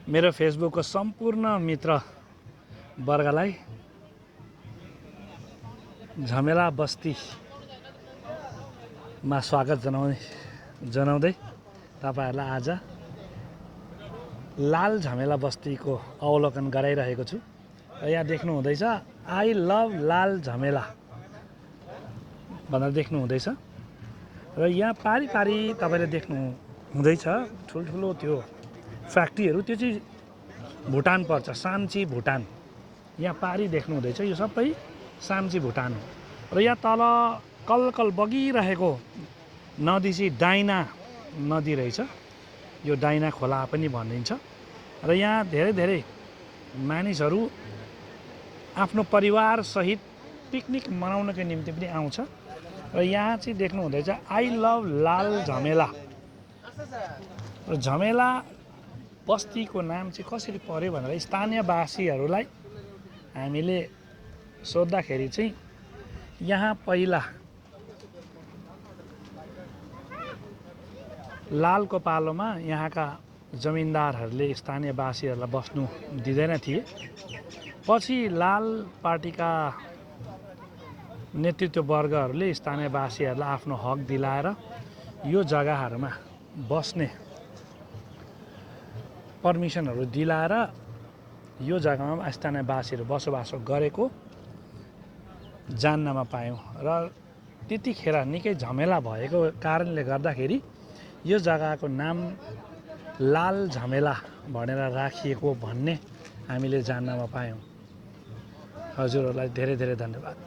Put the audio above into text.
मेरो फेसबुकको सम्पूर्ण मित्र वर्गलाई झमेला बस्तीमा स्वागत जनाउँदै तपाईहरुलाई आज लाल झमेला बस्तीको अवलोकन गराइरहेको छु। र यहाँ देख्नु हुँदैछ आई लभ लाल झमेला भनेर देख्नु हुँदैछ। र यहाँ पारी तपाईले देख्नु हुँदैछ ठुलठुलो त्यो फ्याक्ट्रीहरु, त्यो चाहिँ भुटान पर्छ, साम्ची भुटान। यहाँ पारी देख्नु हुँदैछ यो सबै साम्ची भुटान हो। र यहाँ तल कलकल बगिरहेको नदी चाहिँ डाइना नदी रहेछ। यो डाइना खोला पनि भनिन्छ। र यहाँ धेरै मानिसहरू आफ्नो परिवार सहित पिकनिक मनाउनको निम्ति पनि आउँछ। र यहाँ चाहिँ देख्नु हुँदैछ आई लभ लाल झमेला। र झमेला बस्तीको नाम चाहिँ कसरी पर्यो भनेर स्थानीयवासीहरूलाई हामीले सोद्धाखेरि चाहिँ यहाँ पहिला लालको पालोमा यहाँका जमिनदारहरूले स्थानीयवासीहरूलाई बस्नु दिँदैन थिए। पछि लाल पार्टीका नेतृत्ववर्गहरूले स्थानीयवासीहरूलाई आफ्नो हक दिलाएर यो जग्गाहरूमा बस्ने पर्मिसनहरू दिलाएर यो जग्गामा स्थानीयवासीहरू बसोबासो गरेको जान्नमा पायौँ। र त्यतिखेर निकै झमेला भएको कारणले गर्दाखेरि यो जग्गाको नाम लाल झमेला भनेर राखिएको भन्ने हामीले जान्नमा पायौँ। हजुरहरूलाई धेरै धन्यवाद।